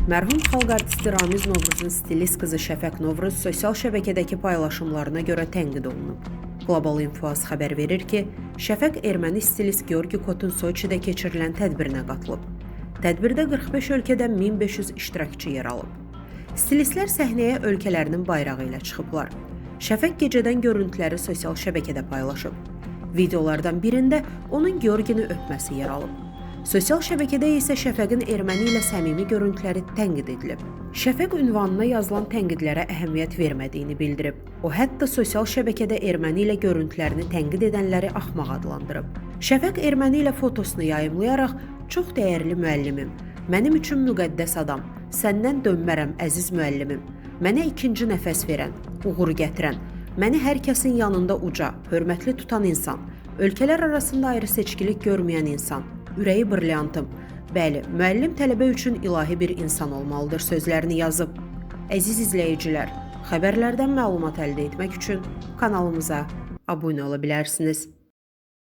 Mərhum xalq artisti Ramiz Novruzun stilist qızı Şəfəq Novruz sosial şəbəkədəki paylaşımlarına görə tənqid olunub. Qlobal Infoaz xəbər verir ki, Şəfəq erməni stilist Georgi Kotun Soçidə keçirilən tədbirinə qatılıb. Tədbirdə 45 ölkədən 1500 iştirakçı yer alıb. Stilistlər səhnəyə ölkələrinin bayrağı ilə çıxıblar. Şəfəq gecədən görüntüləri sosial şəbəkədə paylaşıb. Videolardan birində onun Georgini öpməsi yer alıb. Sosial şəbəkədə isə Şəfəqin erməni ilə səmimi görüntüləri tənqid edilib. Şəfəq ünvanına yazılan tənqidlərə əhəmiyyət vermədiyini bildirib. O hətta sosial şəbəkədə erməni ilə görüntülərini tənqid edənləri axmaq adlandırıb. Şəfəq erməni ilə fotosunu yayımlayaraq çox dəyərli müəllimim, mənim üçün müqəddəs adam, səndən dönmərəm əziz müəllimim. Mənə ikinci nəfəs verən, uğur gətirən, məni hər kəsin yanında uca, hörmətli tutan insan, ölkələr arasında ayrı seçkilik görməyən insan, ürəyi brilyantım. Bəli, müəllim tələbə üçün ilahi bir insan olmalıdır sözlərini yazıb. Əziz izləyicilər, xəbərlərdən məlumat əldə etmək üçün kanalımıza abunə ola bilərsiniz.